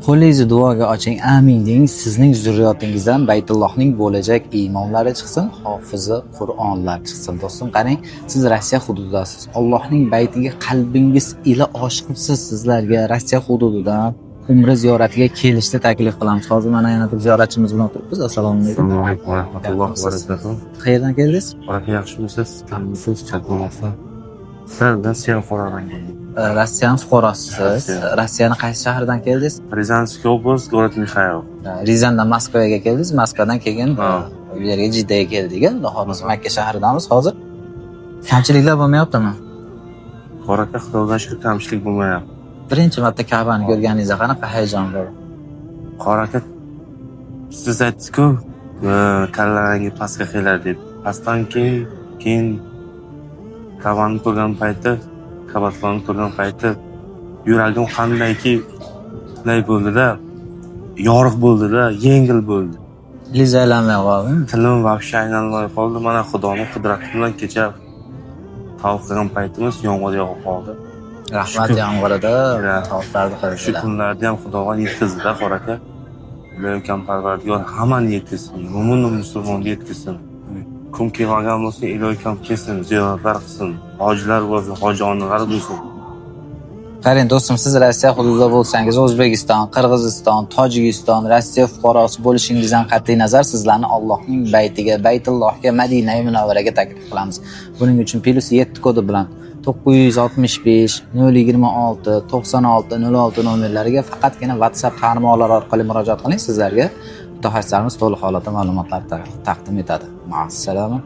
Qo'lingizni duoga oching, amin deng. Sizning zurriyotingizdan Baytullohning bo'lajak imomlari chiqsin, hofizi Qur'onlar chiqsin. Do'stim, qarang, siz Rossiya hududidasiz. Allohning baytiga qalbingiz ila oshiqsiz. Sizlarga Rossiya hududidan umra ziyoratiga kelishni taklif qilamiz. Hozir mana yana bir ziyoratchimiz bilan o'tiribmiz. Assalomu alaykum. Assalomu alaykum va rahmatullohi va barakatuh. Qayerdan keldingiz? Baraka, yaxshimisiz? Tanmisiz, chatmasiz? Sizlar Rossiya fuqarosidan keldik. Rossiyani fuqarosisiz. Rossiya. Rossiyani qaysi shahridan keldingiz? Рязанская область, город Михайлов. Ryazandan Moskvaga keldingiz, Moskvadan keyin Ha. bu yerga, Jiddaga keldik. Xudo xohlasa, Makka shahridamiz hozir. Kamchiliklar bo'lmayaptimi? Baraka, Xudoga shukur, kamchilik bo'lmayapti. Birinchi marta Ka'bani ko'rganingizda qanaqa hayajon bo'ldi? Baraka, siz aytdingiz-ku, kallarangi pastga kelar deb. Pastdan keyin Ka'bani ko'rgan payti, Ka'batlarni ko'rgan payti yuragim qandayki bunday bo'ldi-da, yorug' bo'ldi-da, yengil bo'ldi. Tilingiz aylanmay qoldimi? Tilim вообще aylanmay qoldi. Mana, Xudoni qudrati bilan kecha tavof qilgan paytimiz yomg'ir yog'ib qoldi. Rahmat Shukur. yomg'irida Ya. tavoflarni Shu qildilar. kunlarda ham Xudovand yetkazdi, qori aka. Ulkan Parvardigor hammani yetkazsin, mo'min musulmonni yetkazsin. Kim kelmagan bo'lsa, ilohi kelsin, ziyoratlar qilsin, hojilar bo'lsin, hoji onalar bo'lsin. Qarang, do'stim, siz Rossiya hududida bo'lsangiz, O'zbekiston, Qirg'iziston, Tojikiston, Rossiya fuqarosi bo'lishingizdan qat'iy nazar sizlarni Allohning baytiga, Baytullohga, Madinai Munavvaraga taklif qilamiz. Buning uchun +7 kodi bilan 965 026 96 06 nomerlariga faqatgina WhatsApp tarmoqlari orqali murojaat qiling. Sizlarga mutaxassislarimiz to'liq holatda ma'lumotlar taqdim etadi. Ma'assalama.